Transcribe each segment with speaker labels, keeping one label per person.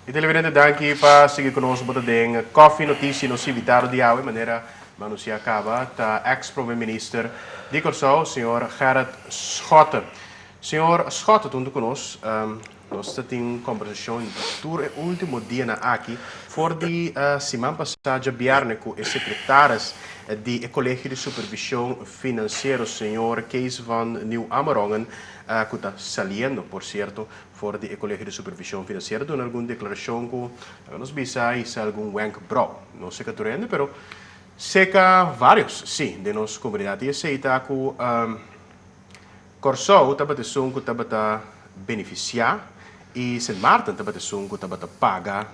Speaker 1: I televidente, danki pa sigui ku nos. Bo ta den Koffie Notisia. Nos invitado di awe, manera mi anunsiá kaba, ta eks prome minister di Kòrsou, señor Gerrit Schotte. Señor Schotte, huntu ku nos, nos ta tin un kombersashon tur e último dianan aki, for di siman pasá djabièrnè ku e sekretaris di e Kolegio di Supervishon Finansiero, señor Kees van Nieuw Amerongen, ku ta saliendo, por sierto, For di e Kolegio di Supervision Finansiero duna algun deklarashon ku laga nos bisa hisa algun wenkbrou. No seka tur hende pero seka vários sí den nos komunidat i esei ta ku Kòrsou tabata esun ku tabata benefisiá i Sint Maarten tabata esun ku tabata paga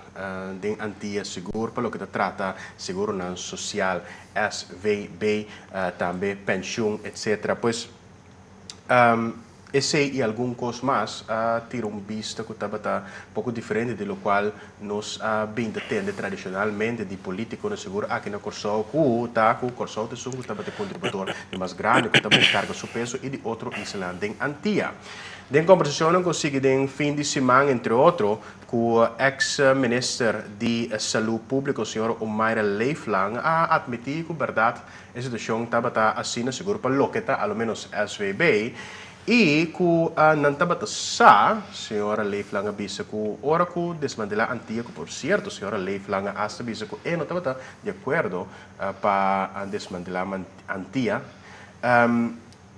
Speaker 1: den Antia sigur pa loke ta trata seguronan sosial, SVB, tambe penshun etcetera. Pues Esei i algun kos mas a tira un bista ku tabata poko diferente di lokual nos a bin ta tende tradishonalmente di politikonan sigur aki na Kòrsou ku ta ku Kòrsou ta esun ku tabata e kontributor di mas grandi ku tabata karga su peso i di otro islanan den Antia. Den kombersashonnan ku sigui den fin di siman entre otro ku eks minister di Salú Públiko señor Omayra Leeflang a atmití ku bèrdat E situashon tabata asina sigur pa loke ta a lo ménos SVB i ku nan tabata sa, señora Leeflang a bisa ku ora ku desmantelá Antia, ku por sierto señora Leeflang a asta bisa ku e no tabata di akuerdo pa desmantelá Antia,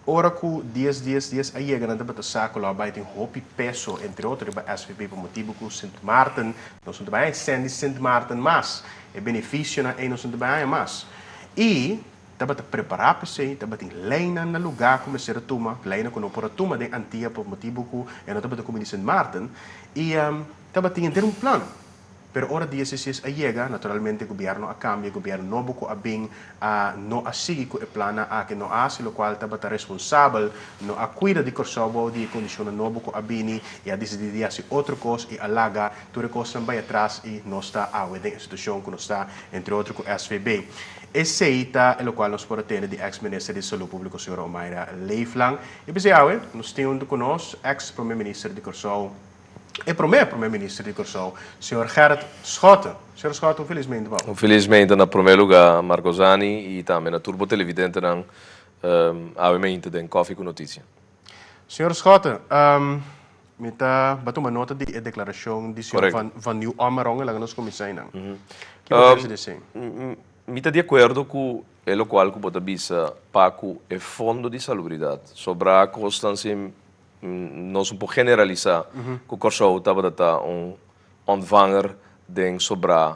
Speaker 1: ora ku dies dies dies a yega nan tabata sa ku lo a bai tin hopi peso entre otro riba SVB pa motibu ku Sint Maarten nos no ta bai haña sèn di Sint Maarten mas, e benefisionan ei nos no ta bai haña mas. I tabata prepará p'esei, tabatin leinan na lugá ku mester a tuma, leinan ku no por a tuma den Antia pa motibu ku e no tabata kumí di Sint Maarten, i tabatin henter un plan. Pero ora dia CCS a yega, naturalmente gobièrnu a kambia, gobièrnu nobo ku a bin a no a sigui ku e plannan aki, no a hasi lokual tabata responsabel, no a kuida di Kòrsou bou di e kondishonnan nobo ku a bini i a disidí di hasi otro kos i a laga tur e kosnan bai atras i nos ta awe den e situashon ku nos ta, entre otro ku SVB. Esei ta e lokual nos por a tende di eks minister di Salú Públiko señora Omayra Leeflang. I p'esei awe nos tin huntu ku nos eks prome minister di Kòrsou, E promé promé minister di Kòrsou, señor Gerrit Schotte. Señor Schotte, un felis mente pa bo.
Speaker 2: Un felis mente na promé lugá, Marco Zani, i tambe na tur bo televidentenan awe mente den Kòfi ku Notisia.
Speaker 1: Señor Schotte, mi ta ba tuma nota di e deklarashon di señor Van Nieuw Omeronge, laga nos kuminsá einan. Ki bo pensa di esei?
Speaker 2: Mi ta di akuerdo ku e lokual ku bo ta bisa pa ku e fondo di salubridat. Sobrá kosnan sin Nos no por generalisá ku Kòrsou tabata ta un ontvanger den sobrá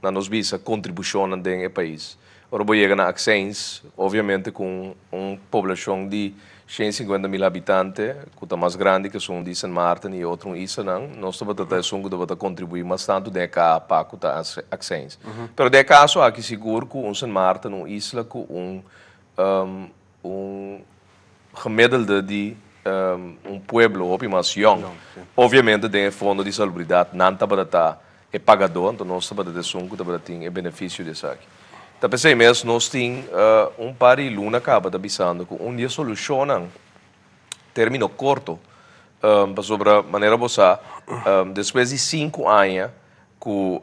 Speaker 2: na nos bisa kontribushonnan den e pais. Ora bo yega na Axeins, obviamente ku un poblashon di 150 mil habitante, ku ta mas grandi ku esun di Sint Maarten i otro islanan, nos tabata ta esun ku tabata kontribuí mas tantu den e KAPA ku ta Axeins. Pero den e kaso aki sigur ku un Sint Maarten, un isla ku un Un gemiddelde di un pueblo hopi mas yong. Obviamente den e fondo di salubridat nan tabata ta e pagadó, anto nos tabata ta esun ku tabata tin e benefisio di esaki. Ta p'esei mes nos tin un par di luna kaba ta bisando ku un di e solushonnan término korto, pasobra manera bo sa despues di sinku aña ku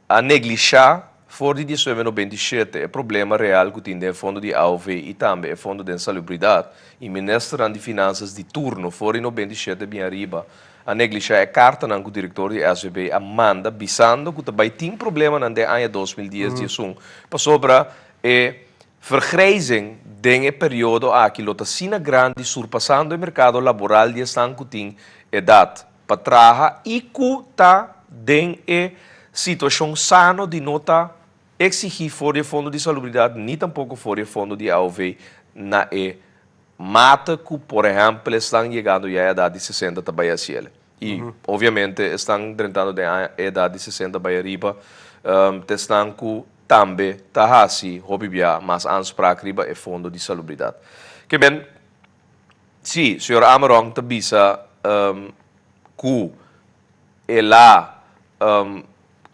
Speaker 2: A neglishá for di 1997 e problema real ku tin den e fondo di aov i tambe e fondo den salubridat i ministernan di finansas di turno for di 97 bin ariba a neglishá e kartanan ku direktor di SVB a manda bisando ku ta bai tin problemanan den aña 2010 diesun pasobra e vergrijzing den e periodo aki lo ta asina grandi surpasando e merkado laboral di esnan ku tin edat pa traha i ku ta den e situashon sano di no ta eksigí for di e Fondo di Salubridat ni tampoko for di e Fondo di AOV na e mate ku por ehèmpel esnan yegando ya e edat di sesenta ta bai hasi el. I obviamente esnan drentando den e edat di sesenta bai ariba ta esnan ku tambe ta hasi hopi bia mas aanspraak riba e Fondo di Salubridat. Ke men Sí, señor Ameron ta bisa cu el a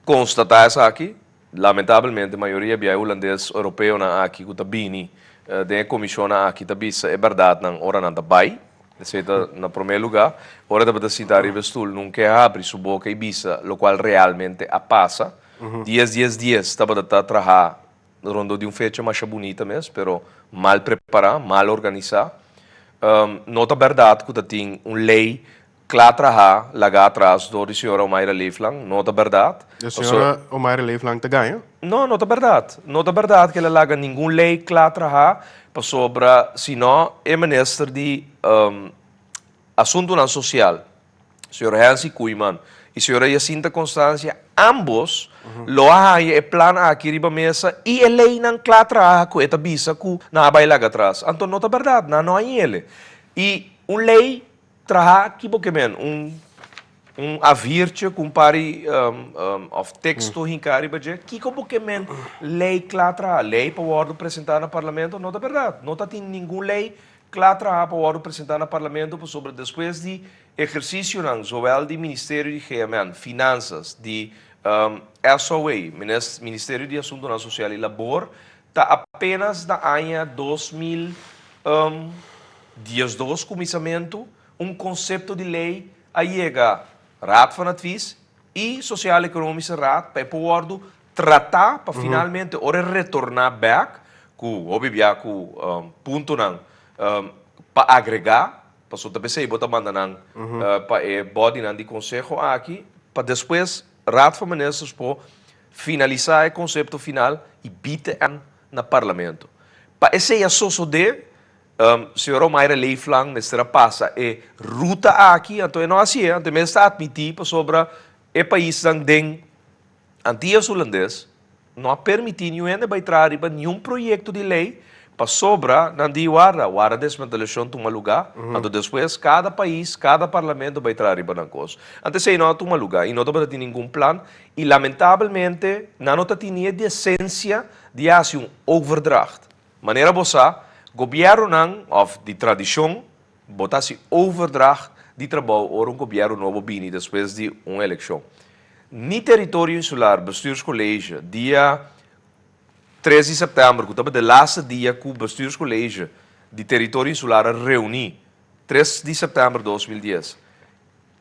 Speaker 2: constata esaki. Lamentablemente mayoria bia e hulandes europeonan aki cu ta bini den e comisionnan aki ta bisa e berdadnan ora nan ta bay. Esei ta na promé lugá. Ora tabata sintá riba e stul, nunka e habri su boka i bisa lokual realmente a pasa. Dies dies dies tabata ta traha rondó di un fecha masha bunita mes, pero mal prepará, mal organisá. No ta bèrdat ku ta tin un lei kla trahá lagá atras dor di señora Omayra Leeflang. No ta bèrdat.
Speaker 1: E señora Omayra Leeflang ta gaña?
Speaker 2: No, no ta bèrdat. No ta bèrdat ku el a laga ningun lei kla trahá, pasobra si no e minister di Asuntunan Sosial, señor Hensi Koeiman i señora Jacinta Constancia, ámbos lo a haña e plan aki riba mesa i e leinan kla traha ku e ta bisa ku nan a bai laga atras. Anto no ta bèrdat, nan no a hañ'ele. I un lei Traha ki bo ke men? Un un A-viertje ku un par di òf teksto hinká riba dje? Kiko bo ke men lei kla traha? Lei pa wòrdu presentá na parlamento? No ta bèrdat. No ta tin ningun lei kla traha pa wòrdu presentá na parlamento pasobra despues di ehersisionan zowel di Ministerio di GMN, Finansas, di SOA, Ministerio di Asuntunan Sosial i Labor, Ta apenas na aña 2012 kuminsamentu un konsepto di lei a yega Raad van Advies i Sociaal Economische Raad pa e por wòrdu tratá pa finalmente ora e retorná bèk ku hopi bia ku puntonan pa agregá pasobra ta p'esei bo ta manda nan pa e bodynan di konseho aki pa despues Raad van Ministers por Finalisá e konsepto final i btn na Parlamento. Pa esei a sosodé, señor Omayra Leeflang mester a pasa e ruta aki, anto e no hasié, anto e mes ta atmití pasobra e paisnan den Antillas Hulandes no a permití niun hende bai traha riba niun proyekto di lei Pasobra nan di warda, warda desmantelashon tuma lugá, anto despues kada pais, kada parlamento bai traha riba nan kos. Anto esei no a tuma lugá i no tabata tin ningun plan i lamentabelmente nan no ta tin ni e desensia di hasi un overdracht. Manera bo sa, gobièrnunan òf di tradishon bo ta hasi overdracht di trabou ora un gobièrnu nobo bini despues di un elekshon. Ni Teritorio Insular, Bestuurscollege, dia 3 di sèptèmber ku tabata e laste dia ku Bestuurscollege di Teritorio Insular a reuní, 3 di sèptèmber 2010,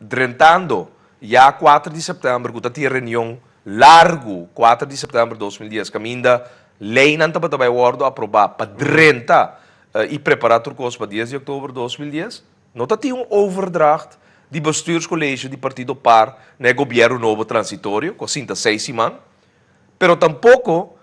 Speaker 2: drentando ya 4 di sèptèmber ku ta tin reunion largu 4 di sèptèmber 2010 kaminda leinan tabata bai wòrdu aprobá pa drenta i prepará tur kos pa 10 di òktober 2010, no ta tin un overdracht di Bestuurscollege di Partido par na e gobièrnu nobo transitorio ku a sinta seis siman. Pero tampoko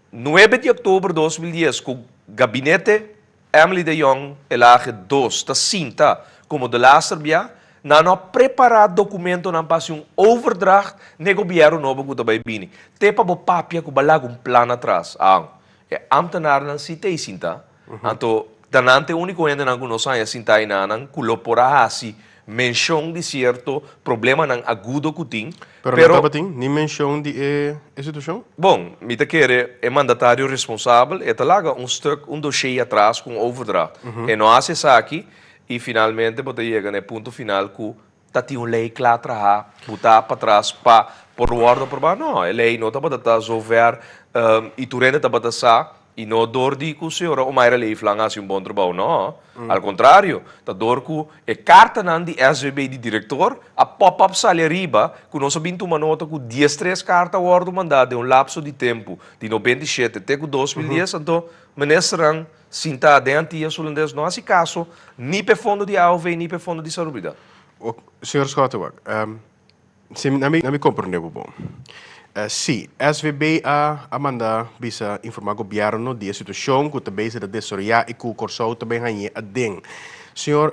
Speaker 2: 9 di oktober 2010 ku gabinete Emily de Jong Elhage dos ta sinta komo de laster bia, nan no a prepará dokumentonan pa hasi un overdracht n'e gobièrnu nobo ku ta bai bini. Te pa bo papia ku bo a laga un plan atras. Aun, e ámtenarnan si ta ei sinta. Anto ta nan ta e úniko hendenan ku nos haña sintá einanan ku lo por a hasi menshon di sierto problemanan agudo ku tin,
Speaker 1: Pero no
Speaker 2: pero.
Speaker 1: tabatin ni menshon di e e situashon?
Speaker 2: Bon, mi ta kere e mandatario responsabel e ta laga un stuk, un doshé atras ku un overdracht. E no hasi esaki i finalmente bo ta yega na e punto final ku ta tin un lei kla traha, butá patras pa por wòrdu aprobá? No, e lei no tabata ta zover i tur hende tabata sa i no dor di ku señora Omayra Leeflang a hasi un bon trabou, no. Al kontrario, ta dor ku e kartanan di SVB di direktor a pop up sali ariba ku nos a bin tuma nota ku 13 karta a wòrdu mandá den un lapso di tempu di 97 te ku 2010, anto ministernan Sinta den Antillas Hulandes no hasi kaso ni p'e fondo di AOV ni p'e fondo di salubridat.
Speaker 1: Señor Schotewak, si na mi komprende bo bon. Si, SVB a a manda bisa informá gobièrnu di e situashon ku ta bezig ta desaroyá i ku Kòrsou ta bin hañ'é aden. Señor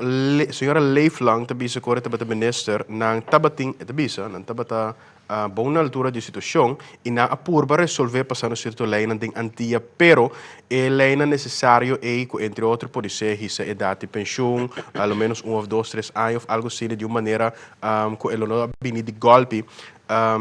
Speaker 1: señora Leeflang ta bisa ku ora e tabata minister nan tabatin, e ta bisa, nan tabata Bon na altura di e situacion y nan a purba resolve pasando cierto leynan den Antia, pero e leynan necesario ey cu entre otro por ser hisa edad di pensioen a lo menos un of dos tres aña of algo asina di un manera cu e lo no a bini di golpi, a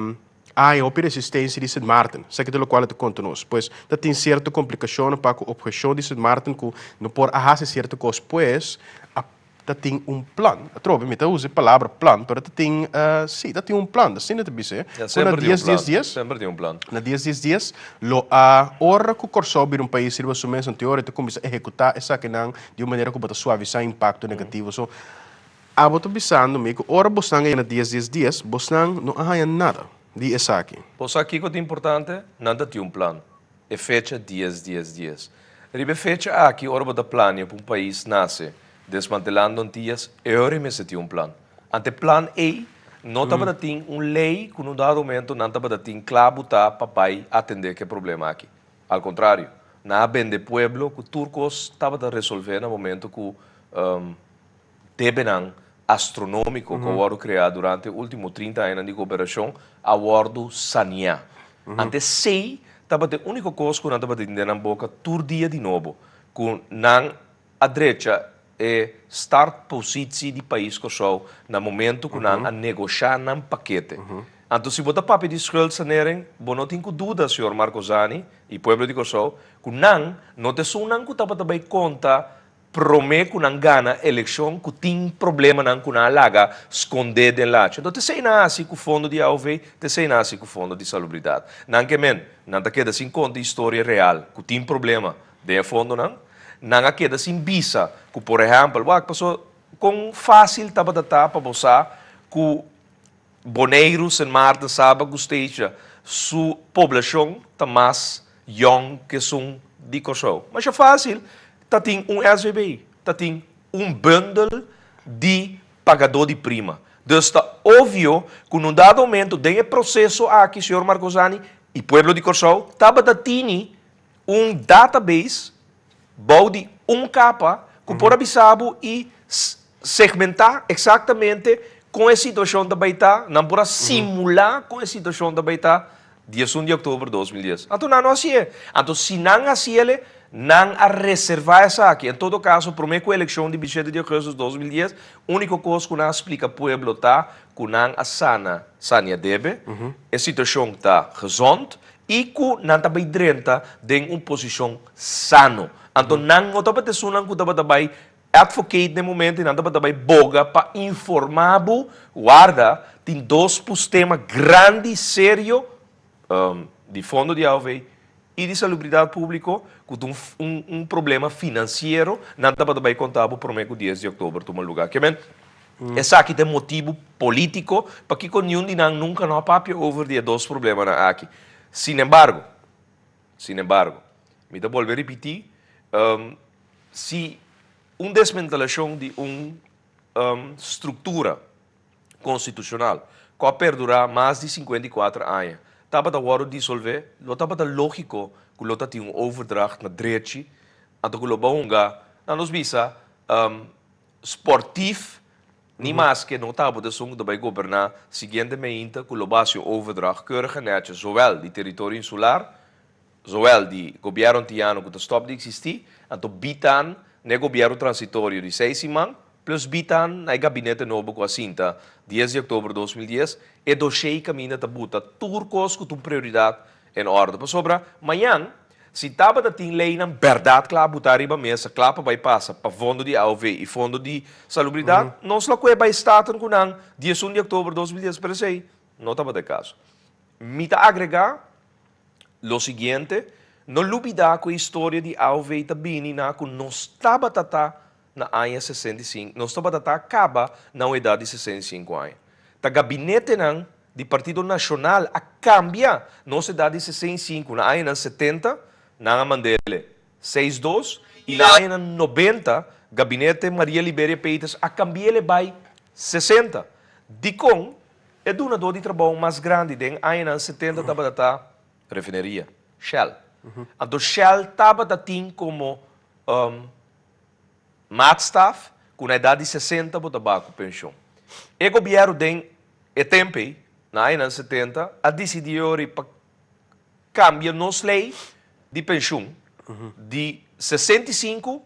Speaker 1: haña hopi resistencia di Sint Maarten. Esaki ta locual e ta conta nos. Pues ta tin cierto complicacionnan pa cu obhecion di Sint Maarten cu no por a haci cierto cos pues a. Ta tin un plan. Atrobe mi ta usa e palabra plan, pero ta tin, sí, ta tin un plan, asina ta bis'é.
Speaker 2: Ja,
Speaker 1: Ku na
Speaker 2: semper tin un
Speaker 1: dies dies
Speaker 2: plan.
Speaker 1: dies,
Speaker 2: Semper tin un plan.
Speaker 1: na dies dies dies, lo a ora ku Kòrsou bira un pais riba su mes, anto e ora e ta kuminsá ehekutá esakinan di un manera ku bo ta suavisá impakto negativo. So, abo ta bisando mi ku ora bosnan a yega na dies dies dies, bosnan no a haña nada di esaki.
Speaker 2: Bo sa kiko ta importante? Nan ta tin un plan. E fecha dies dies dies. Riba e fecha aki ora bo ta plania pa un pais nase desmantelando Antillas e ora e mester tin un plan. Ante plan ei no tabata tin un ley cu na un dado momento nan tabata tin cla buta pa bay atende cu e problema aki. Al contrario, nan a bende pueblo cu tur cos tabata resolve na momento cu Debenan astronómiko ku a wòrdu kreá durante e último 30 añanan di goberashon a wòrdu saneá. Ante esei tabata e úniko kos ku nan tabata tin den nan boka tur dia di nobo, ku nan a drecha e startpositie di pais Kòrsou na momentu ku nan a negoshá nan pakete. Anto si bo ta papia di schuldsanering, bo no tin ku duda, señor Marco Zani i pueblo di Kòrsou, ku nan no ta esunnan ku tabata bai konta Promé ku nan gana elekshon ku tin problemanan ku nan a laga skondé den lachi. Anto t'esei nan a hasi ku fondo di aov, t'esei nan a hasi ku fondo di salubridat. Nan ke men, nan ta keda sin konta historia real ku tin problema den e fondonan. Nan a keda sin bisa ku por ehèmpel, wak paso kon fásil tabata ta pa bo sa ku Boneiru, Sint Maarten, Saba ku Statia su poblashon ta mas yòn ku esun di Kòrsou. Masha fásil, ta tin un SVB, ta tin un bundel di pagadó di prima. Dus ta obvio ku na un dado momento den e proseso aki señor Marcosani i pueblo di Kòrsou tabata tini un database bou di un kapa ku por a bisa bo i segmentá eksaktamente kon e situashon ta bai ta, nan por a simulá kon e situashon ta bai ta 11 di òktober 2010. Anto nan no hasié. Anto si nan hasiel, nan a reservá esaki. En todo kaso, promé ku elekshon di 27 di ougùstùs 2010, úniko kos ku nan a splika pueblo ta ku nan a sana, sania debe, e situashon ta gezond I ku nan ta bai drenta den un posishon sano. Anto nan no tabata esunnan ku tabata bai advocate den momento i nan tabata bai boga pa informá bo, warda, tin dos pustema grandi, serio, di fondo di aov i di salubridat públiko ku ta un un problema finansiero, nan tabata bai konta bo promé ku dies di òktober tuma lugá. Ke men, Esaki ta e motibu polítiko pakiko niun di nan nunka no a papia over di e dos problemanan aki. Sinembargo, sinembargo, mi ta bolbe ripití, si un desmentelashon di un struktura konstitushonal ku a perdurá mas di 54 aña tabata wòrdu disolvé, lo tabata lógiko ku lo ta tin un overdracht na drechi, anto ku lo bo hunga, nan nos bisa, Sportief, ni maske no tabata esun ku ta bai goberná siguiente meinta ku lo basi un overdracht keurige netjes zowel di teritorio insular, zowel di gobièrnu antiano ku ta stòp di eksistí, anto bitan na e gobièrnu transitorio di seis siman, plus bitan na e gabinete nobo ku a sinta 10 di òktober 2010, e doshei kaminda ta buta tur kos ku ta un prioridat en orde. Pasobra mañan, si tabata tin leynan berdad kla buta riba mesa, kla pa bai pasa pa fondo di AOV i fondo di salubridat, nos lo kue bai Staten ku nan 11 di oktober 2010, pero esei no tabata e kaso. Mi ta agrega lo siguiente, no lubida ku e historia di AOV ta bini na ku nos tabata ta na aña 65, nos tabata ta kaba na un edat di 65 aña. Ta gabinetenan di Partido Nashonal a kambia nos edat di 65 na añanan 70, nan a mand'ele seis dos, i na añanan 90 gabinete Maria Liberia Peters a kambi'ele bai 60. Dikon e dunadó di trabou mas grandi den añanan 70 tabata ta refineria, Shell. Anto Shell tabata tin komo Maatstaf, ku na edat di 60 bo ta ba ku penshon. E gobièrnu den e tempu ei, na añanan 70, a disidí ori pa kambia nos lei di penshun di 65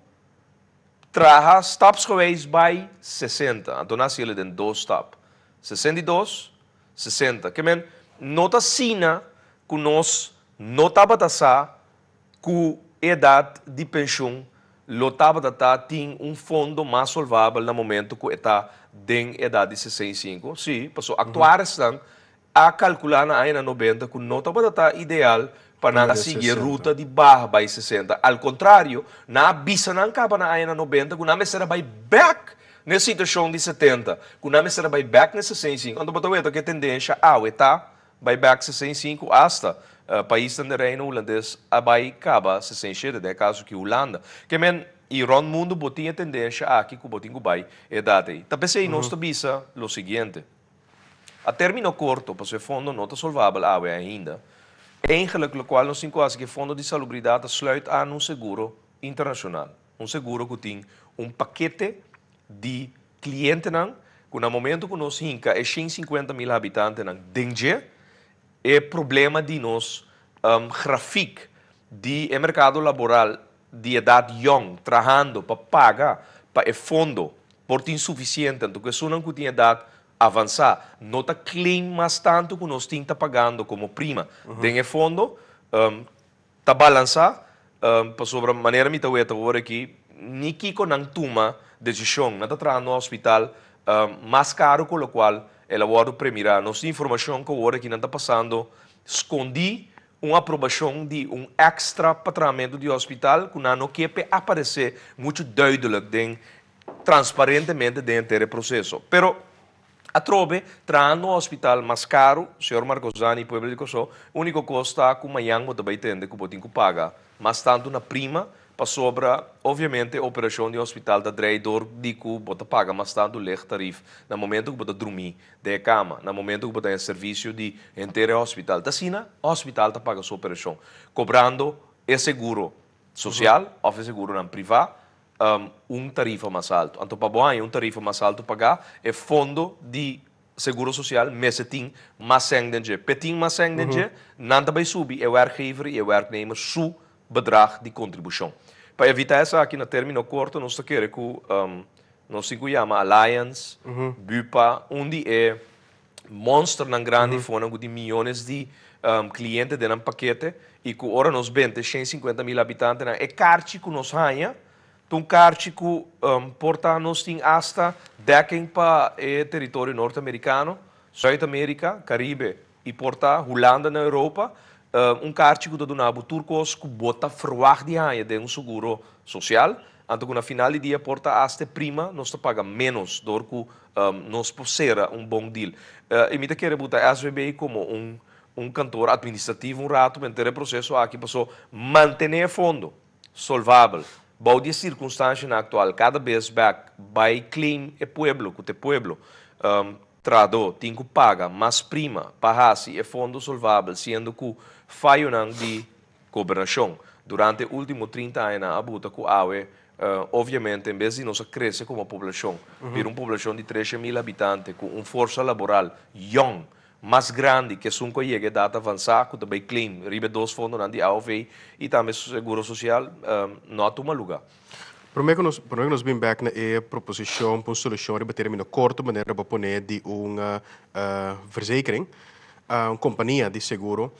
Speaker 2: traha stapsgewijs bai 60. Anto nan a hasiel den dos stap, 62, 60. Ke men, no ta asina ku nos no tabata sa ku edat di penshun. lo tabata ta tin un fondo mas solvabel na momento ku e ta den edat di 65? Sí, paso aktuarisnan a kalkulá na añanan 90 ku no tabata ta ideal pa nan a sigui e ruta di baha bai 60. Al kontrario, nan a bisa nan kaba na añanan 90 ku nan mester a bai bèk na e situashon di 70, ku nan mester a bai bèk na 65. Anto bo ta weta ku e tendensha awe ta bai bèk 65, asta paisnan den Reino Hulandes a bai kaba 67, den e kaso ki Hulanda. Ke men, i rònt mundu bo tin e tendensha aki ku bo tin ku bai e edat ei. Ta p'esei nos ta bisa lo siguiente. A término korto, pasobra e fondo no ta solvabel awe ainda, eigenlijk lokual nos tin ku hasi ku e fondo di salubridat ta sluit aan un seguro internashonal, un seguro ku tin un pakete di klientenan ku na momento ku nos hinka e 150.000 habitantenan den dje, e problema di nos grafiek di e merkado laboral di edat yong trahando pa paga pa e fondo por tin sufisiente anto ku esunnan ku tin edat avansá no ta claim mas tantu ku nos tin ta pagando komo prima den e fondo ta balansá pasobra manera mi ta weta awor aki ni kiko nan tuma desishon nan ta traha no hospital mas karu ku lokual el a wòrdu premirá. Nos tin informashon ku awor aki nan ta pasando skondí un aprobashon di un èkstra pa trahamentu di hospital ku nan no ke p'e aparesé muchu duidelijk den transparentemente den henter e proseso. Pero atrobe, trahando un hospital mas karu, señor Marcosani i pueblo di Kòrsou, úniko kos ta ku mañan bo ta bai tende ku bo tin ku paga mas tantu na prima pasobra obviamente e operashon di hospital ta drei dor di ku bo ta paga mas tantu leegtarief na momento ku bo ta drumí den e kama, na momento ku bo ta den servisio di henter e hospital. Ta asina hospital ta paga su operashon, kobrando e seguro sosial òf e seguronan privá un tarifa mas altu. Anto pa bo haña un tarifa mas altu pagá, e fondo di seguro sosial mester tin mas sèn den dje. P'e tin mas sèn den dje, nan ta bai subi e wèrkgever i e wèrknemer su bedrag di kontribushon. Pa evitá esaki na término korto nos ta kere ku nos tin ku yama Alliance, Bupa, un di e monsternan grandi fonan ku tin miyones di kliente den nan pakete i ku ora nos benta e 150.000 habitantenan e karchi ku nos haña ta un karchi ku por ta nos tin asta dekking pa e teritorio norteamerikano, Zuid-Amerika, Karibe i por ta Hulanda na Europa, un karchi ku ta duna bo tur kos ku bo ta ferwagt di haña den un seguro sosial, anto ku na final di dia por ta asta e prima nos ta paga ménos dor ku nos por sera un bon deal. I mi ta kere buta SVB komo un un kantor atministrativo un ratu pa henter e proseso aki paso mantené e fondo solvabel bou di e sirkunstanshanan aktual kada bes bèk bai claim e pueblo ku ta e pueblo Trahadó tin ku paga mas prima pa hasi e fondo solvabel siendo ku fayonan di gobernashon durante e último 30 añanan a buta ku awe obviamente en bes di nos a krese komo poblashon bira un poblashon di 300.000 habitante ku un forsa laboral yòn mas grandi ku esun ku a yega edat avansá ku ta bai claim riba e dos fondonan di aov i tambe seguro sosial no a tuma lugá.
Speaker 1: Promé ku nos promé ku nos bin bèk na e proposishon pa un solushon riba término korto manera bo pone di un verzekering, un kompania di seguro,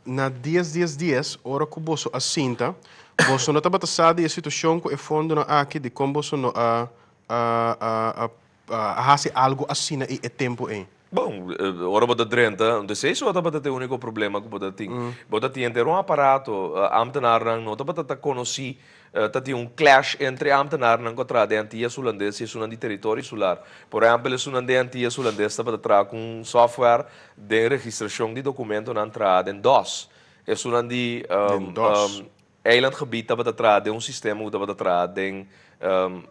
Speaker 1: na dies dies dies ora ku boso a sinta boso no tabata sa di e situashon ku e fondonan aki dikon boso no a a A hasi algu asina i e tempu ei.
Speaker 2: Bon, ora bo ta drenta, un desei so tabata ta e úniko problema ku bo ta tin. Bo ta tin henter un aparato, ámtenarnan no tabata ta konosí, ta tin un clash entre ámtenarnan ku a traha den Antillas Hulandes i esunnan di teritorio insular. Por ehèmpel, esunnan den Antillas Hulandes tabata traha ku un software den registrashon di dokumentonan traha den dos. Esunnan di
Speaker 1: Den dos.
Speaker 2: Eilandgebied tabata traha den un sistema ku tabata traha den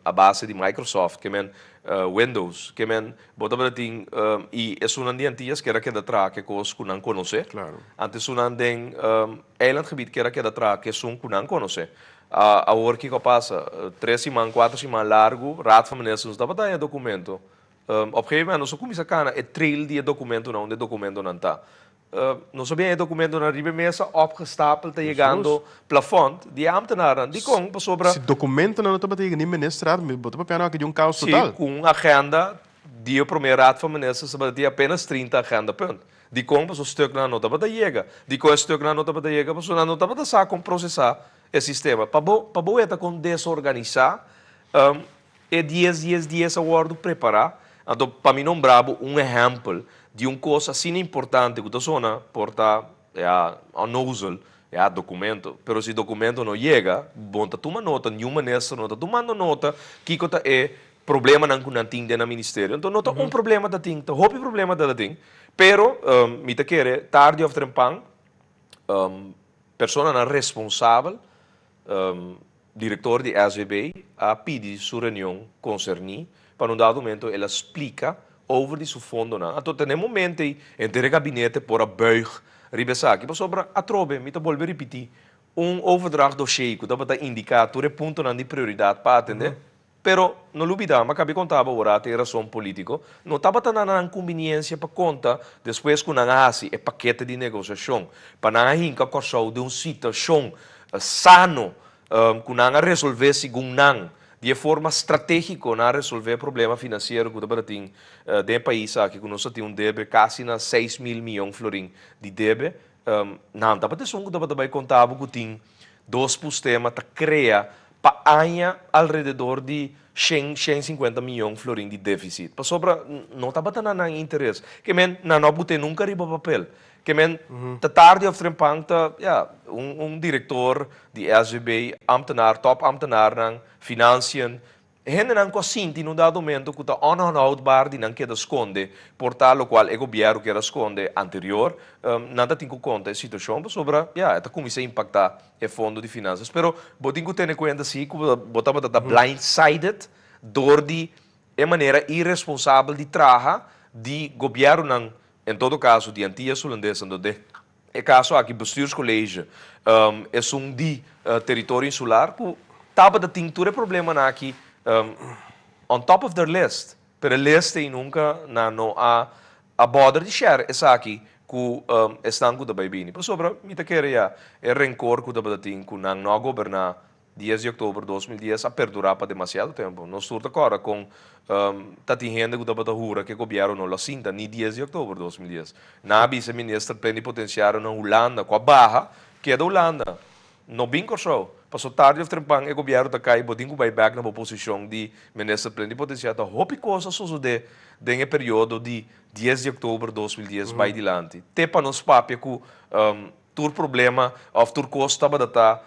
Speaker 2: a base di Microsoft, ke men Windows, ke men bo tabata tin i esunnan di Antillas ker a keda traha ke kos ku nan konosé, anto esunnan den Eilandgebied ker a keda traha ke esun ku nan konosé. Awor kiko a pasa? Tres siman, kuater siman largu Raad van Ministers no tabata haña dokumento. Op gegeven moment nos a kuminsá kana e trail di e dokumentonan, unda e dokumentonan ta. Nos a bin e documentonan riba e mesa opgestapel ta yegando plafond di e ambtenarnan. Dikon? Pasobra.
Speaker 1: Si documentonan no tabata yega ni ministerraad, mi bo ta papia nou aki di un caos total.
Speaker 2: Si, cu un agenda di e prome Raad van Ministers tabata tin apenas 30 agendapunt. Dikon? Pasobra stuknan no tabata yega. Dikon e stuknan no tabata yega? Pasobra nan no tabata sa con procesa. E sistema. Pa bo, pa bo weta kon desorganisá e dies dies dies a wòrdu prepará. Anto pa mi nombrá bo un ehèmpel di un kos asina importante ku ta sona por ta, ya, onnozel, ya, dokumento. Pero si dokumento no yega, bo no ta tuma nota, niun minister no ta tumando nota kiko ta e problemanan ku nan tin den nan ministerio. Anto no ta un problema ta tin, ta hopi problema ta tin. Pero mi ta kere tardi òf trempan Personanan responsabel, Direktor di SVB a pidi su reunion konserní pa na un dado momento el a splika over di su fondonan. Anto ta na e momento ei henter e gabinete por a buig riba esaki pasobra atrobe mi ta bolbe ripití un overdracht dossier ku tabata indiká tur e puntonan di prioridat pa atendé. Pero, no lubidá, m'a kabi konta bo ora ta e rason polítiko, no tabata na nan kumbiniensia pa konta despues ku nan a hasi e pakete di negosiashon pa nan a hinka Kòrsou den un situashon sano ku nan a resolvé segun nan di e forma stratégiko nan a resolvé e problema finansiero ku tabata tin den e pais aki ku nos a tin un debe kasi na 6000 mion florin di debe. Nan tabata esun ku tabata bai konta bo ku tin dos pustema ta krea pa aña alrededor di shen, 150 miyon florin di deficit. Pasobra no tabata na nan interes. Ke men, nan no a but'é nunka riba papel. Ke men, ta tardi of trempan ta, ya, un un direktor di SVB, ambtenaar, top ambtenaarnan, financiën, Hendenan ku a sinti na un dado momento ku ta onhoudbaar di nan keda skonde por ta lokual e gobièrnu kier a skonde anterior, nan ta tin ku konta e situashon pasobra ya e ta kuminsá impaktá e fondo di finansas. Pero bo tin ku tene kuenta si ku bo tabata ta blindsided dor di e manera iresponsabel di traha di gobièrnunan, en todo kaso di Antillas Hulandes anto den E kaso aki Bestuurscollege esun di Teritorio Insular ku tabata tin tur e problemanan aki on top of their list, pero e list ei nunka nan no a a bother di share esaki ku esnan ku ta bai bini. Pasobra mi ta kere ya e rencor ku tabata tin ku nan no a goberná 10 di òktober 2010 a perdurá pa demasiado tempu. Nos tur ta kòrda kon ta tin hende ku tabata hura ku e gobièrnu no lo a sinta ni 10 di òktober 2010. Nan a bisa e minister plenipotensiario na Hulanda ku a baha, keda Hulanda, no bin Kòrsou. Paso tardi òf trempan e gobièrnu ta kai, bo tin ku bai bèk na bo posishon di minister plenipotensiario. Ta hopi kos a sosodé den e periodo di 10 di òktober 2010 bai dilanti. Te pa nos papia ku Tur problema of tur kos tabata ta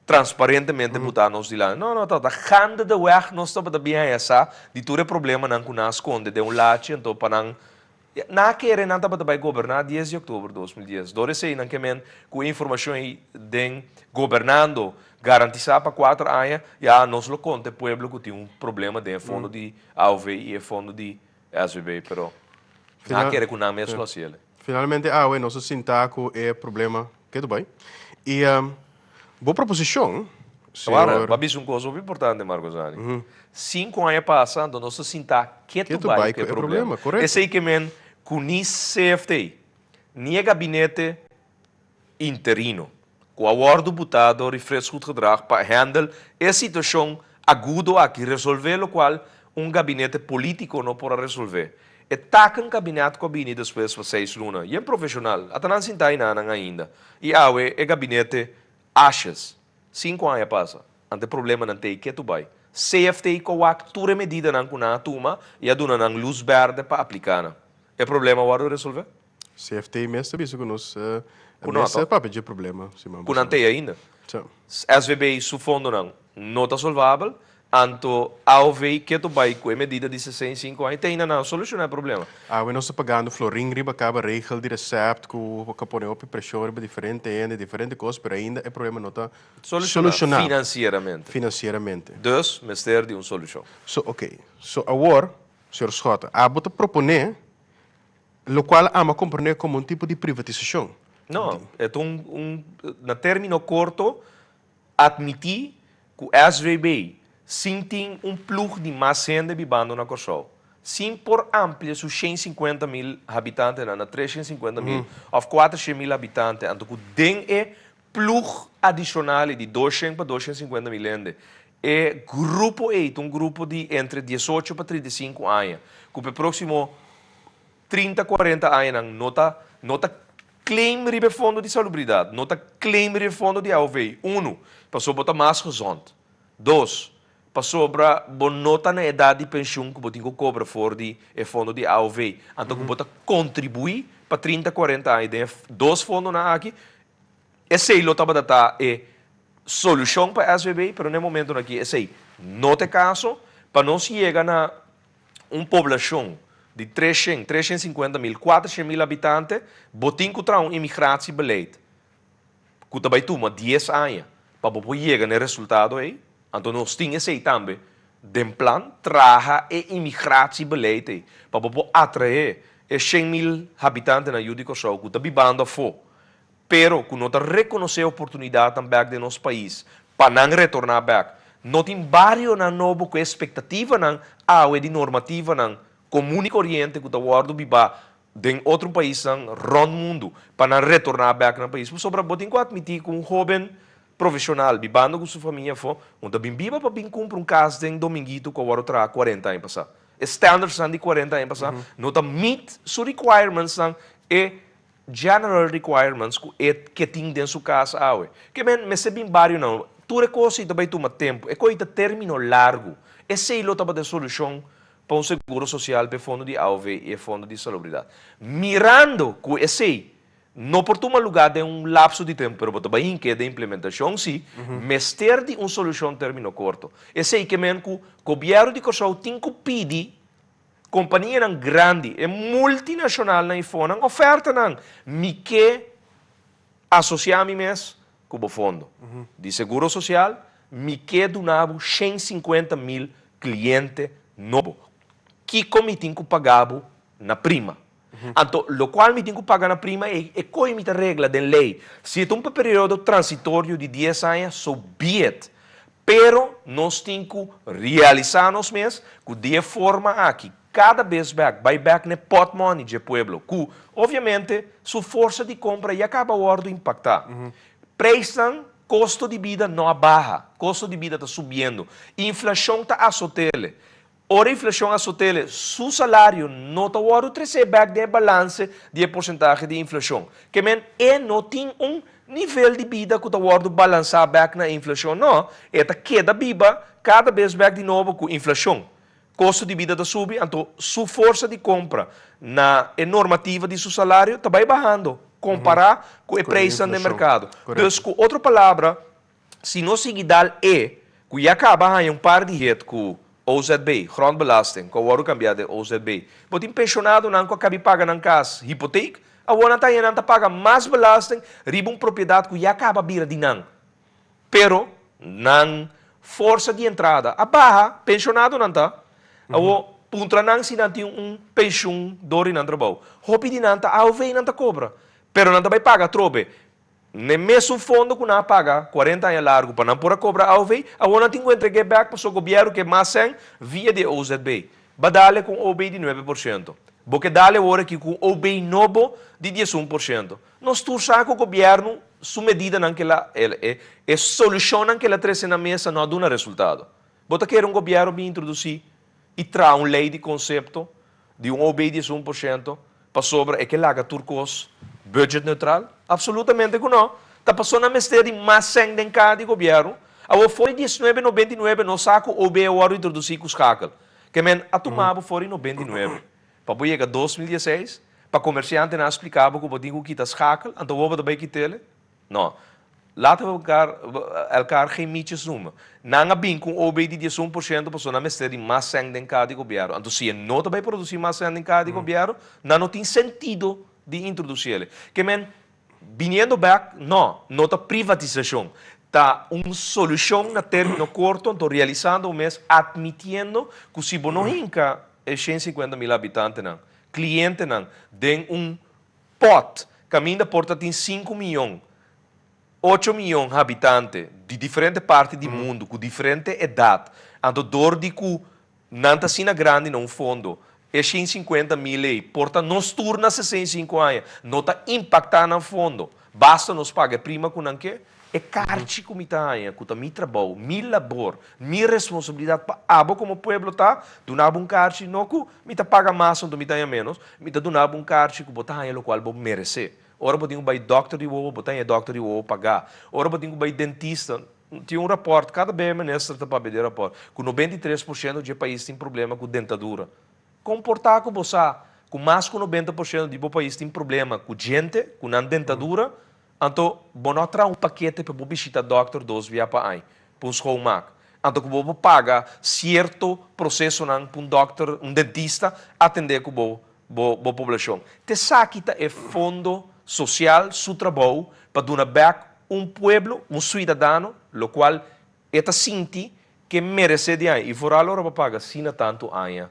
Speaker 2: transparentemente butá nos dilanti. No, no, tabata gande de weg nos tabata bin haña sa di tur e problemanan ku nan a skonde den un lachi anto pa nan nan a kere nan tabata bai goberná 10 di òktober 2010. Dor esei nan ke men ku e informashon ei den gobernando garantisá pa kuater aña ya nos lo konta e pueblo ku tin un problema den e fondo di AOV i e fondo di SVB, pero nan a kere ku nan mes lo hasi el.
Speaker 1: Finalmente awe nos a sinta ku e problema ketu bai. I bo proposishon,
Speaker 2: señor. Bo a bisa un kos hopi importante, Marco Zani. Sinku aña pasa anto nos a sinta ketu bai ku e problema. Esei ke men ku ni CFT, ni e gabinete interino ku a wòrdu butá dor di Frits Goedgedrag pa handle e situashon agudo aki, resolvé lokual un gabinete polítiko no por a resolvé. E taken kabinet ku a bini despues pa seis luna, yen profeshonal, a ta nan sintá enanan ainda. I awe e gabinete ashes. Sinku aña pasa, ante problemanan t'ei ketu bai. CFT ku a wak tur e medidanan ku nan a tuma i a duna nan lus bèrdè pa apliká nan. E problema a wòrdu resolvé?
Speaker 1: CFT mes ta bisa ku nos mester papia dje problema siman
Speaker 2: Ku nan
Speaker 1: pasá.
Speaker 2: t'ei ainda. SVB su fondonan no ta solvabel, anto AOV ke to bai ku e medida di 65 aña te ainda nan a solushoná e problema.
Speaker 1: Awe nos ta pagando florin riba kaba regel di recept ku a pone hopi preshon riba diferente hende, diferente kos, pero ainda e problema no ta
Speaker 2: Solushoná
Speaker 1: solushoná
Speaker 2: finansieramente.
Speaker 1: finansieramente.
Speaker 2: Dus mester di un solushon.
Speaker 1: So ok, so awor, señor Schotte, abo ta proponé Locual ama comprende como un tipo di privatisacion.
Speaker 2: No, e ta un, un, na termino corto, admiti cu SVB, sin tin un ploeg di mas hende bibando na Corsou, sin por amplia su 150 mil habitantenan na 350 mil of 400 mil habitante, anto cu den e ploeg adicional di 200 pa 250 mil hende, e grupo ei ta un grupo di entre 18 pa 35 aña, cu pa e proximo 30, 40 añanan no ta, no ta. claim riba e fondo di salubridat, no ta claim riba e fondo di AOV. Unu, pasobra bo ta mas gezond. Dos, pasobra bo no ta na edat di penshun ku bo tin ku kobra for di e fondo di AOV. Anto ku bo ta kontribuí pa 30, 40 aña den e dos fondonan aki. Esei lo tabata ta e solushon pa SVB, pero na e momentonan aki esei no ta e kaso. Pa nos yega na un poblashon di 300, 350 mil, 400 mil habitante, bo tin ku traha un immigratiebeleid ku ta bai tuma 10 aña pa bo por yega na e resultado ei. Anto nos tin esei tambe den plan, traha e immigratiebeleid ei pa bo por atraé e 100 mil habitantenan yu di Kòrsou ku ta bibando afó, pero ku no ta rekonosé oportunidatnan bèk den nos pais pa nan retorná bèk. No tin barionan nobo ku espektativanan awe di normativanan komun i koriente ku ta wòrdu bibá den otro paisnan rònt mundu pa nan retorná bèk na pais. Pasobra bo tin ku atmití ku un hóben profeshonal bibando ku su famia afó no ta bin biba pa bin kumpra un kas den Dominguito ku a wòrdu traha 40 aña pasá. E standardsnan di 40 aña pasá no ta meet su requirementsnan, e general requirements ku e ke tin den su kas awe. Ke men mester bin barionan. Tur e kos ei ta bai tuma tempu. E kos ei ta término largu. Esei lo tabata e solushon pa un seguro sosial pa e fondo di AOV i e fondo di salubridat. Mirando ku esei no por tuma lugá den un lapso di tempu, pero bo ta bai hink'é den implementashon sí, mester di un solushon término korto. Esei ke men ku gobièrnu di Kòrsou tin ku pidi kompanianan grandi, e multinashonalnan i fonan, ofertanan, mi ke asosiá mi mes ku bo fondo di seguro sosial, mi ke duna bo 150 mil kliente nobo. Kiko mi tin ku paga bo na prima? Anto, lokual mi tin ku paga na prima e koi mi ta regla den lei. Si ta un periodo transitorio di 10 aña, so be it. Pero nos tin ku realisá nos mes ku di e forma aki, kada bes bèk, bai bèk na e pòtmòni dje pueblo, ku obviamente su forsa di kompra ya kaba wòrdu impaktá. Preisnan, kosto di bida no a baha, kosto di bida ta subiendo, inflashon ta asotele. Ora inflashon asotele, su salario no ta wòrdu tresé bèk den e balanse di e porsentahe di inflashon. Ke men e no tin un nivel di bida ku ta wòrdu balansá bèk na inflashon, no, e ta keda biba kada bes bèk di nobo ku inflashon. Kosto di bida ta subi, anto su forsa di kompra na e normativa di su salario ta bai bahando kompará ku e preisnan den merkado. Dus ku otro palabra, si nos sigui dal e ku ya kaba haña un par di hit ku OZB, grondbelasting, ku a wòrdu kambiá den OZB. Bo tin penshonadonan ku a kabi paga nan kas hipotek, awor nan ta haña nan ta paga mas belasting riba un propiedat ku ya kaba bira di nan. Pero nan forsa di entrada a baha, penshonadonan ta. Awor puntra nan si nan tin un penshun dor di nan trabou. Hopi di nan ta AOV nan ta kobra, pero nan ta bai paga atrobe n'e mesun fondo ku nan a paga 40 aña largu pa nan por a kobra AOV, awor nan tin ku entreg'é bèk pasobra gobièrnu ke mas sèn via di e OZB. Ba dale ku un OB di 9%. Bo ke dale awor aki ku un OB nobo di 11%. Nos tur sa ku gobièrnu su medidanan ke el a, e e solushonnan ke el a trese na mesa no a duna resultado. Bo ta kere un gobièrnu bin introdusí i traha un lei di konsepto di un OB 11% pasobra e ke laga tur kos budget neutral? Absolutamente ku no. Ta pasobra nan mester di mas sèn den kaha di gobièrnu. Awor for di 1999 nos sa ku OB a wòrdu introdusí ku schakel. Ke men a tuma bo for di 99 pa bo yega 2016 pa komersiantenan a splika bo ku bo tin ku kita schakel, anto awor bo ta bai kit'el? No. Laten we elkaar, elkaar geen mietjes noemen. Nan a bin ku un OB di 11% pasobra nan mester di mas sèn den kaha di gobièrnu. Anto si e no ta bai produsí mas sèn den kaha di gobièrnu, nan no tin sentido di introdusí el. Ke men, biniendo bèk, no, no ta privatisashon. Ta un solushon na término korto, anto realisando bo mes, atmitiendo ku si bo no hinka e 150 mil habitantenan, klientenan, den un pòt kaminda por ta tin 5 mion, 8 mion habitante di diferente parti di mundu ku diferente edat, anto dor di ku nan ta asina grandi na un fondo, e 150 mil ei por ta nos tur na 65 aña, no ta impaktá nan fondo, basta nos paga e prima ku nan ke. E karchi ku mi ta haña, ku ta mi trabou, mi labor, mi responsabilidat pa abo komo pueblo ta duna bo un karchi, no ku mi ta paga mas anto mi ta haña ménos, mi ta duna bo un karchi ku bo ta haña lokual bo meresé. Ora bo tin ku bai dòkter di wowo, bo ta haña dòkter di wowo pagá. Ora bo tin ku bai dentista, tin un rapòrt, kada bes e minister ta papia di e rapòrt, ku 93% dje pais tin problema ku dentadura. Kon por ta ku bo sa ku mas ku 90% di bo pais tin problema ku djente, ku nan dentadura, anto bo no a traha un pakete pa bo bishita dòkter dos bia pa aña, pa un schoonmaak? Anto ku bo por paga sierto prosesonan pa un dòkter, un dentista atendé ku bo bo bo poblashon. T'esaki ta e fondo sosial su trabou pa duna bèk un pueblo, un suidadano, lokual e ta sinti ke meresé di aña i foral ora bo paga asina tantu aña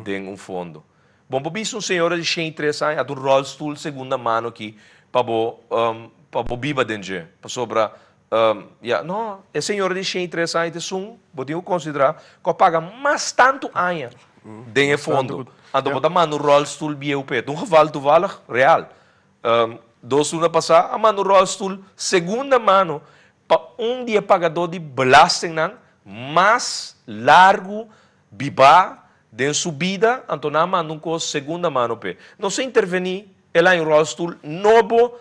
Speaker 2: den un fondo. Bon por bisa un señora di 103 aña ata un rolstoel segunda mano aki pa bo pa bo biba den dje pasobra ya no e señora di 103 aña ta esun bo tin ku konsiderá ku a paga mas tantu aña den e fondo anto bo ta manda un rolstoel bieu p'e ta un geval toevallig real dos luna pasá a manda un rolstoel segunda mano Pa un di e pagadó di belastingnan mas largu bibá den su bida, anto nan a manda un kos segunda mano p'e. Nos a intervení, el a haña un ròlstul nobo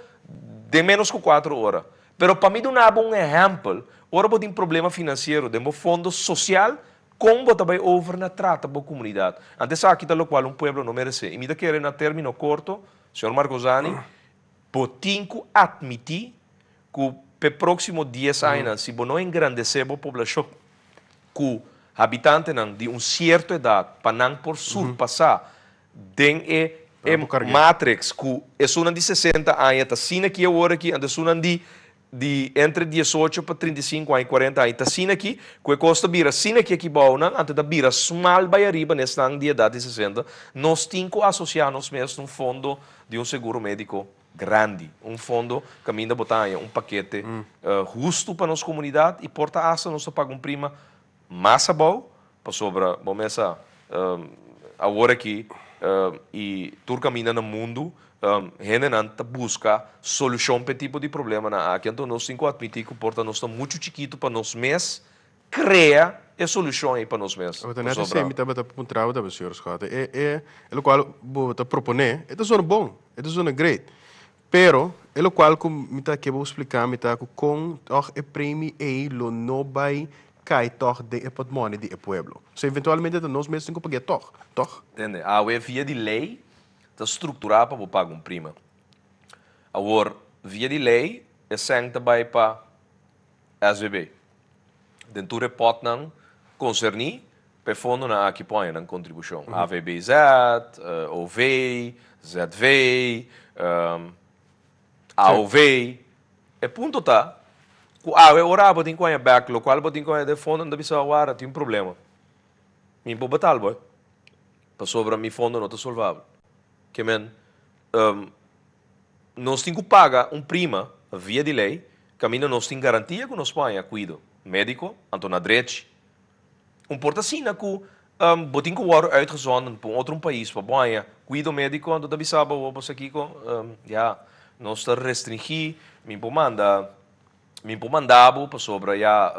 Speaker 2: den ménos ku kuater ora. Pero pa mi duna bo un ehèmpel, ora bo tin problema finansiero den bo fondo sosial, kon bo ta bai over na trata bo komunidat? Anto esaki ta lokual un pueblo no meresé. I mi ta kere na término korto, señor Marcosani, bo tin ku atmití ku p'e próksimo dies añanan si bo no engrandesé bo poblashon ku habitantenan di un sierto edat pa nan por surpasá den e e matrix ku esunnan di 60 aña ta asina aki awor aki anto esunnan di di entre 18 pa 35 aña i 40 aña ta asina aki ku e kos ta bira asina aki aki bou nan anto ta bira smal bai ariba na esnan di edat di 60 nos tin ku asosiá nos mes na un fondo di un seguro médiko grandi, un fondo kaminda bo ta haña un pakete hustu pa nos komunidat i por ta asta nos ta paga un prima mas abou pasobra bo mes sa awor aki i tur kaminda na mundu hendenan ta buska solushon pa e tipo di problemanan aki anto nos tin ku atmití ku por ta nos ta muchu chikitu pa nos mes krea e solushon ei pa nos mes
Speaker 1: Bo ta net esei mi tabata puntra bo tambe señor Schotte. E e e lokual bo ta proponé e ta zona bon, e ta zona great. Pero e lokual ku mi ta ke bo splika mi ta ku kon tòg e premi ei lo no bai kai tòg den e pòtmòni di e pueblo. So eventualmente ta nos mes tin ku pag'é tòg, tòg?
Speaker 2: Tende, awe via di lei ta strukturá pa bo paga un prima. Awor, via di lei e sèn ta bai pa SVB. Den tur e potnan konserní pa e fondonan aki pone nan kontribushon, AVBZ, OV, ZV, AOV. E punto ta ku awe ora abo tin ku haña bèk lokual bo tin ku haña den fondo nan ta bisa awara tin un problema. Mi por batal bo pasobra mi fondo no ta solvabel. Ke men nos tin ku paga un prima via di lei kaminda nos tin garantia ku nos por haña kuido médiko, anto na drechi. Un por ta asina ku bo tin ku wòrdu uitgezonden pa un otro un pais pa bo haña kuido médiko, anto ta bisa bo, bo sa kiko, ya, nos ta restringí, mi por manda Mi por manda bo pasobra ya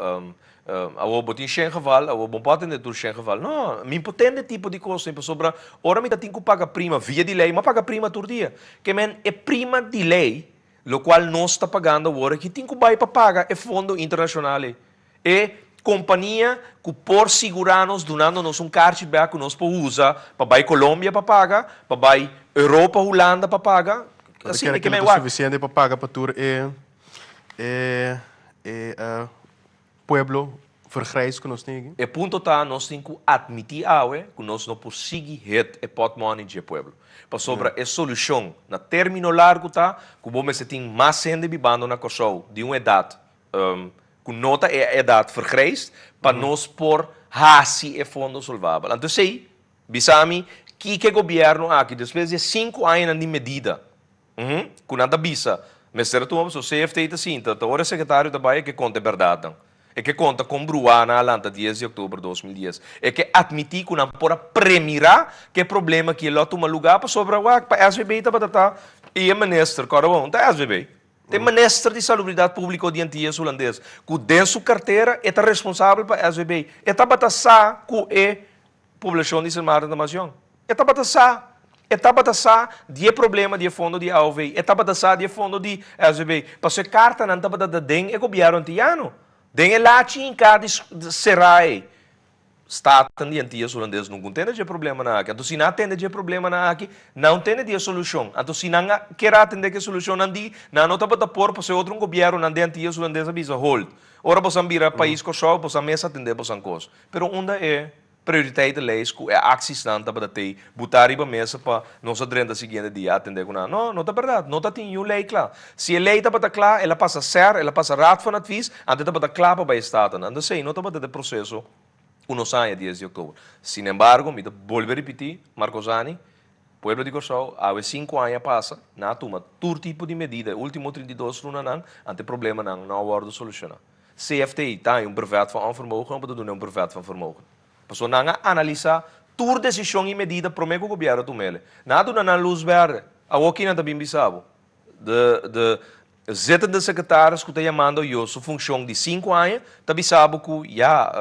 Speaker 2: awor bo tin shen geval, awor bo no por atende tur shen geval. No, mi por tende tipo di kosnan pasobra ora mi ta tin ku paga prima via di lei, mi a paga prima tur dia. Ke men e prima di lei, lokual nos ta pagando awor aki, tin ku bai pa paga e fondo internashonal ei. E kompania ku por sigurá nos dunando nos un karchi bèk ku nos por usa pa bai Colombia pa paga, pa bai Europa, Hulanda pa paga.
Speaker 1: Bo ta kere ku lo ta sufisiente pa paga pa tur e e e pueblo vergrijs ku nos tin aki?
Speaker 2: E punto ta nos tin ku atmití awe ku nos no por sigui het e pòtmòni dje pueblo. Pasobra e solushon na término largu ta ku bo mester tin mas hende bibando na Kòrsou di un edat ku no ta e edat vergrijs pa nos por hasi e fondo solvabel. Anto esei bisa mi kiko e gobièrnu aki despues di e sinku añanan di medida Ku nan ta bisa, Mester a tuma pasobra CFT ta sinta, ta ora e sekretario ta bai e ke konta e bèrdatnan. E ke konta kon bruá nan a lanta 10 di òktober 2010. E ke atmití ku nan por a premirá ku e problema aki lo a tuma lugá pasobra wak pa SVB tabata ta i e minister, kòrda bon, ta SVB, ta e minister di Salubridat Públiko di Antillas Hulandes ku den su kartera e ta responsabel pa SVB. E tabata sa ku e poblashon di Sint Maarten ta mas yòn. E tabata sa. E tabata sa di e problema di e fondo di AOV, e tabata sa di e fondo di SVB, pasobra e kartanan tabata ta den e gobièrnu antiano, den e lachi hinká di será ei. Staten di Antillas Hulandes nunca tende dje problemanan aki. Anto si nan a tende dje problemanan aki, nan tende di e solucion. Anto si nan a kier a atende ku e solucionnan di, nan no tabata por pasobra e otro un gobiernonan den Antillas Hulandes a bisa hold. Ora boso a bira pais Kòrsou, boso a mes atende boso kos. Pero unda e prioriteitenlijst ku e aksisnan tabata tei butá riba mesa pa nos a drenta siguiente dia atende ku nan? No, no ta bèrdat. No ta tin niun lei kla. Si e lei tabata kla, el a pasa ser, el a pasa Raad van Advies, anto e tabata kla pa bai e Staten. Anto esei no tabata e proseso ku nos haña dies di oktober. Sinembargo, mi ta bolbe ripití, Marcosani, pueblo di Kòrsou, awe sinku aña pasa, nan a tuma tur tipo di medida e último 32 lunanan, anto e problemanan no a wòrdu solushoná. CFT ta haña un brevet van onvermogen òf bo ta duna un brevet van vermogen? Pasobra nan a analisá tur desishon i medida promé ku gobièrnu tum'el. Nan a duna nan lus bèrdè. Awor kinan ta bin bisa bo? De de zittende secretaris ku ta yamando yo su funshon di sinku aña ta bisa bo ku ya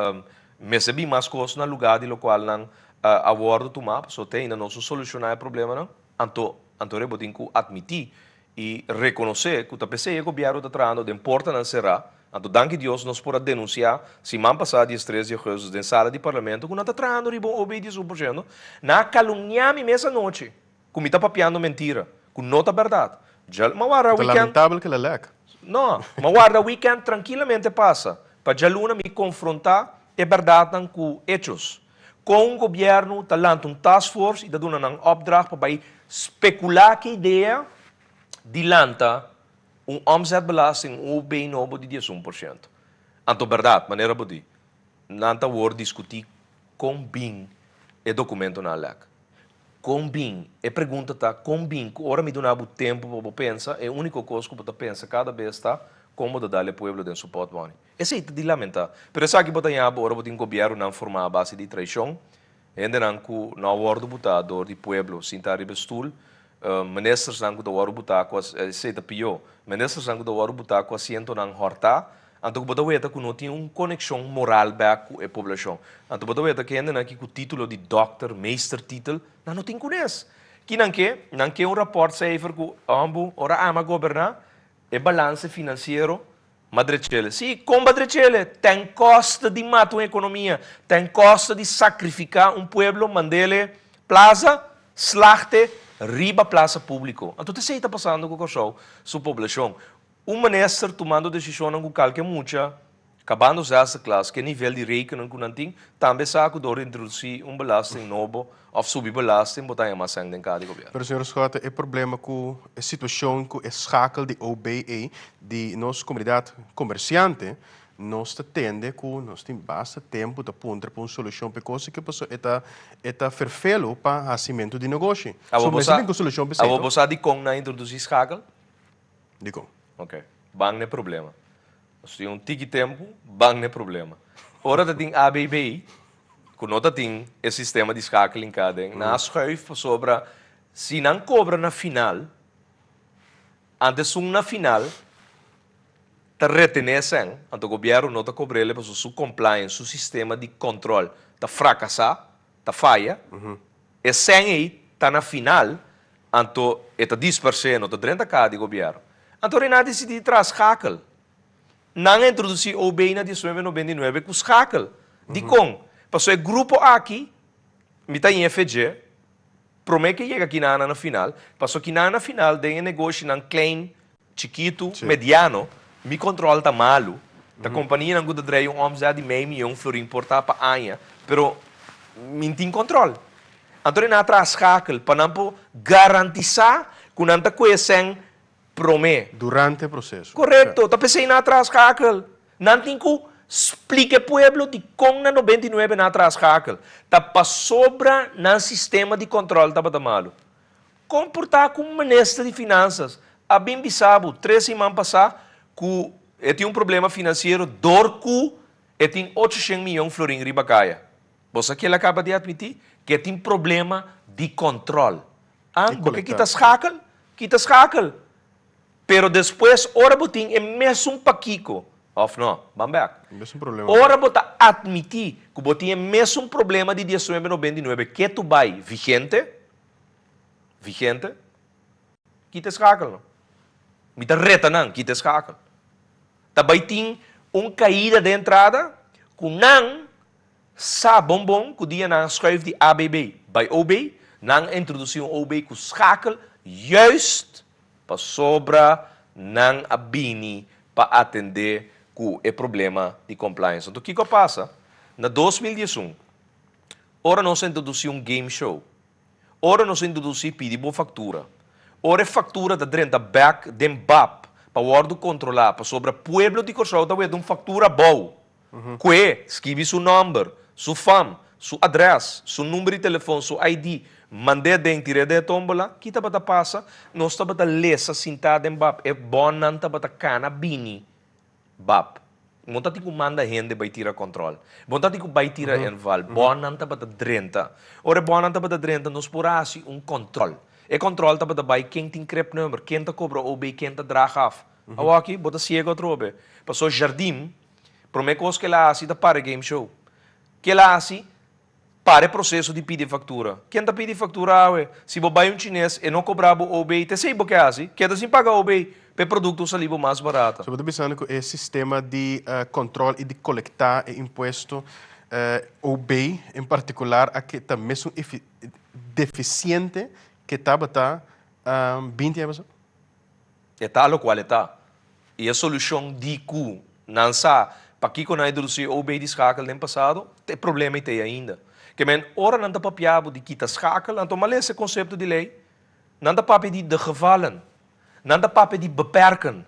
Speaker 2: mester bin mas kos na lugá di lokual nan a wòrdu tumá pasobra te ainda no su solushoná e problemanan. Anto anto bo tin ku atmití i rekonosé ku ta p'esei e gobièrnu ta trahando den portanan será. Anto danki Dios nos por a denunsiá siman pasá 13 di augustus den sala di parlamento ku nan ta trahando riba un OB 11%. Nan a kalumniá mi mes anochi. Ku mi ta papiando mentira, ku no ta bèrdat. Djal, m'a warda
Speaker 1: Ta
Speaker 2: weekend.
Speaker 1: lamentabel ke la lèk.
Speaker 2: No, m'a warda weekend trankilamente pasa, pa djaluna mi konfrontá e bèrdatnan ku echos. Kon un gobièrnu ta lanta un task force i ta duna nan opdracht pa bai spekulá ku e idea di lanta un omzetbelasting, un OB nobo di 11%. Anto bèrdat, manera bo di, nan ta wor diskutí kon bin e dokumentonan a lèk. Kon bin? E pregunta ta, kon bin ku ora mi duna bo tempu pa bo pensa, e úniko kos ku bo ta pensa kada bes ta kon bo ta dal e pueblo den su pòtmòni. Esei ta di lamentá. Pero esaki bo ta haña bo ora bo tin gobièrnunan formá a base di traishon, hendenan ku no a wòrdu butá dor di pueblo sintá riba e stul, ministersnan ku ta wòrdu butá ku esei ta pió, ministersnan ku ta wòrdu butá ku asientonan hòrtá, Anto ku bo ta weta ku no tin un konekshon moral bèk ku e poblashon. Anto bo ta weta ku hendenan aki ku título di dòkter, meestertitel, nan no tin kunes. Ki nan ke? Nan ke un rapòrtcijfer ku, Ambu, ora ami a goberná, e balanse finansiero madrechele. Sí, kon badrechele? Ten koste di mata un ekonomia, ten koste di sakrifiká un pueblo, mand'ele plaza, slagte riba plasa públiko. Anto ta esei ta pasando ku Kòrsou su poblashon. Un minister tumando desishonnan ku kalke mucha kabando zesde klas ke nivel di rekenen ku nan tin, tambe sa ku dor di introdusí un belasting nobo òf subi belasting bo ta haña mas sèn den kaha di gobièrnu.
Speaker 1: Pero señor Schotte, e problema ku e situashon ku e schakel di OBE di nos komunidat komersiante, nos ta tende ku nos tin basta tempu ta puntra pa un solushon pa e kos aki pasobra e ta e ta ferfelu pa hasimentu di negoshi.
Speaker 2: Abo
Speaker 1: So
Speaker 2: bo
Speaker 1: mester
Speaker 2: sa
Speaker 1: bin ku solushon pa esei
Speaker 2: abo
Speaker 1: to?
Speaker 2: bo sa dikon nan a introdusí schakel?
Speaker 1: Dikon?
Speaker 2: Ok, ban n'e problema. Nos tin un tiki tempu, ban n'e problema. Ora ta tin ABB, ku no ta tin e sistema di schakeling ka aden, nan a schuif pasobra si nan kobra na final, antes esun na final ta retené esèn, anto gobièrnu no ta kobr'el pasobra su compliance, su sistema di kòntròl ta frakasá, ta faya, e sèn ei ta na final, anto e ta dispersé, no ta drenta kaha di gobièrnu. Anto Rena a disidí di traha schakel. Nan a introdusí OB na 1999 ku schakel. Dikon? Pasobra e grupo aki, mi ta INFG, promé ke yega kinanan na final, pasobra kinanan na final den e negoshinan klein Chikitu, mediano, mi control ta malu, ta companianan cu ta drei un omzet di mei miyon florin por ta pa aña, pero mi n'tin control. Anto nan a traha schakel pa nan por garantisa cu nan ta coe sèn prome.
Speaker 1: Durante e proceso.
Speaker 2: Correcto, ta p'esey nan a traha schakel. Nan tin cu splica e pueblo dicon na 99 nan a traha schakel. Ta pasobra nan sistema di control tabata malu. Kon por ta ku un minister di finansas a bin bisa bo tres siman pasá ku e tin un problema finansiero dor ku e tin 800 miyon florin riba kaya? Bo sa ke el a kaba di atmití? Ke e tin problema di kòntròl. An, bo ke kita schakel? Kita schakel! Pero despues ora bo tin e mesun pakiko, òf no? Ban bèk. Ora bo ta atmití ku bo tin e mesun problema di 1999 ke tu bai vigente? vigente, kita e schakel. Mi ta reta nan, kita e schakel. Ta bai tin un kaida den entrada ku nan sa bon bon ku dia nan a schuif di ABB bai OB, nan a introdusí un OB ku schakel juist pasobra nan a bini pa atendé ku e problema di compliance. Anto kiko a pasa? Na 2011, ora nos a introdusí un game show, ora nos a introdusí pidi bo faktura, ora e faktura ta drenta bèk den bap pa wòrdu kontrolá pasobra pueblo di Kòrsou ta weta un faktura abou Kue, skibi su nòmber, su fam, su adrès, su number di telefòn, su ID, mand'é aden, tir'é den e tómbola. Ki tabata pasa? Nos tabata lesa sintá den bap. E bònnan tabata kana bini bap. Bo ta tin ku manda hende bai tira kòntròl. Bo ta tin ku bai tira inval. Bònnan tabata drenta. Ora e bònnan tabata drenta, nos por a hasi un kòntròl. E kòntròl tabata bai ken tin krepnummer, ken ta kobra OB, ken ta draag af. Awor aki bo ta siego atrobe. Pasobra Jardim. Promé kos ku el a hasi ta para e game show. Ke el a hasi? Para e proseso di pidi faktura. Ken ta pidi faktura awe? Si bo bai un chines, e no kobra bo OB, ta esei bo ke hasi? Keda sin paga OB pa e produkto sali bo mas barata.
Speaker 1: So bo ta bisando ku e sistema di kòntròl i di kolektá e impuesto, OB en partikular, a ke ta mesun defisiente ke tabata 20 aña pasá?
Speaker 2: E ta lokual e ta. I e solushon di ku nan sa pakiko nan a introdusí OB di schakel den pasado, e problema ei ta ei ainda. Ke men, ora nan ta papia bo di kita schakel, anto malesa e konsepto di lei. Nan ta papia di de gevallen. Nan ta papia di beperken.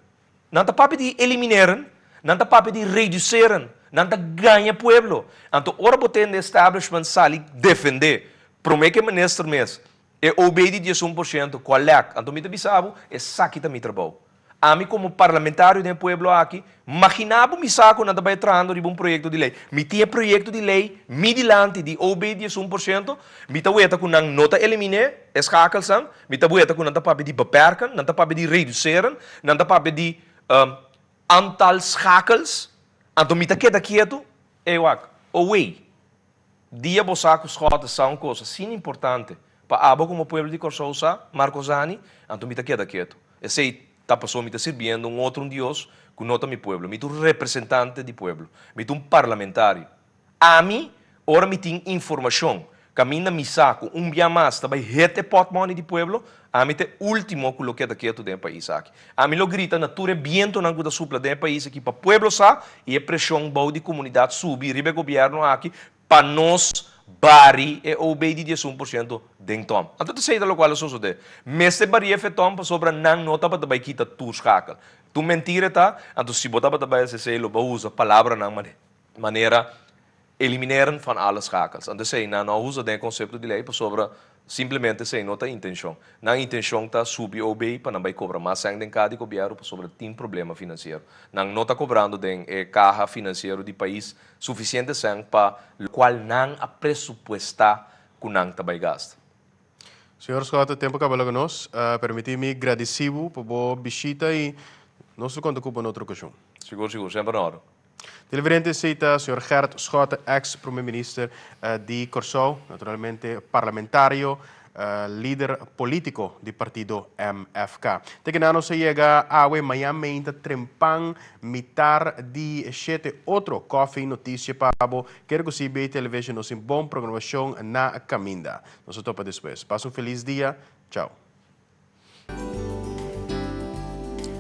Speaker 2: Nan ta papia di elimineren. Nan ta papia di reduceren. Nan ta gaña pueblo. Anto ora bo tende establishment sali defendé, promé ku e minister mes, E OB di 11% ku a lèk. Anto mi ta bisa bo, esaki ta mi trabou. Ami komo parlamentario den e pueblo aki, maginá bo mi sa ku nan ta bai trahando riba un proyekto di lei. Mi tin e proyekto di lei mi dilanti di OB 11%, mi ta weta ku nan no ta eliminé e schakelsan, mi ta weta ku nan ta papia di beperken, nan ta papia di reduceren, nan ta papia di aantal schakels, anto mi ta keda kietu, ey wak, owei. Dia bo sa ku Schotte sa un kos asina importante pa abo komo pueblo di Kòrsou sa, Marco Zani, anto mi ta keda ketu. Esei ta pasobra mi ta sirbiendo un otro un Dios ku no ta mi pueblo. Mi ta un representante di pueblo. Mi ta un parlamentario. Ami, ora mi tin informashon kaminda mi sa ku un bia mas ta bai hit e pòtmòni di pueblo, ami ta e último ku lo keda ketu den e pais aki. Ami lo grita na tur e bientonan ku ta supla den e pais aki pa pueblo sa i e preshon bou di komunidat subi riba e gobièrnu aki pa nos bari e OB di 11% den tòm. Anto ta esei ta lokual a sosodé. Mester bari efe tòm pasobra nan no tabata bai kita tur skakel. Tur mentira e ta, anto si bo tabata bai hasi esei lo bo a usa palabranan manera elimineren van alle schakels. Anto esei nan no a usa den e konsepto di lei pasobra simplemente esei no ta intenshon. Nan intenshon ta subi OB pa nan bai kobra mas sèn den kaha di gobièrnu pasobra tin problema finansiero. Nan no ta kobrando den e kaha finansiero di pais sufisiente sèn pa lokual nan a presupuestá ku nan ta bai gasta.
Speaker 1: Señor Schotte, tempu kaba laga nos. Permití mi gradisí bo pa bo bishita i nos lo konta ku bo na otro okashon.
Speaker 2: Sigur, sigur. Semper na orde.
Speaker 1: Televidente esei ta señor Gert Schotte, ex prome minister di Kòrsou, naturalmente parlamentario, lider politico di partido MFK. Te kina nos a yega awe mañan meinta trempan mitar di shete otro Koffie Noticia pa bo. Kere ku CBA Television nos tin bon programacion na caminda. Nos a topa despues. Pasa un feliz dia. Chao.